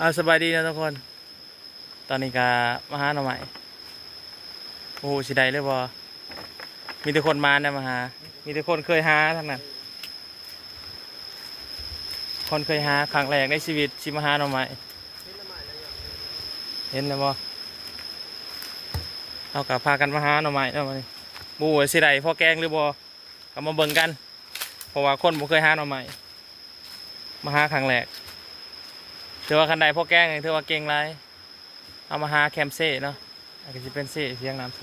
ເອົາ ສະບາຍດີເນາະທຸກຄົນ. ຕອນນີ້ກະມາຫາໜໍ່ໄມ້ ບໍ່ຮູ້ຊິໄດ້ຫຼືບໍ່. ມີແຕ່ຄົນມານະມາຫາ ມີແຕ່ຄົນເຄີຍຫາທັງນັ້ນ. ຄົນເຄີຍຫາ ຄັ້ງແລກໃນຊີວິດຊິມາຫາໜໍ່ໄມ້. ເຫັນແລ້ວບໍ່? ເຮົາກະພາກັນມາຫາໜໍ່ໄມ້ເນາະ ມື້ນີ້. ບໍ່ຮູ້ວ່າຊິໄດ້ພໍແກງຫຼືບໍ່ ກະມາເບິ່ງກັນ. ເພາະວ່າຄົນບໍ່ເຄີຍຫາໜໍ່ໄມ້ ມາຫາຄັ້ງແລກ. ຖືວ່າຄັນໄດ້ພໍແກງນີ້ ຖືວ່າເກັ່ງຫຼາຍ. ເຮົາມາຫາແຄມເຊເນາະ ອັນນີ້ກະຊິເປັນເຊ ສຽງນ້ຳເຊ.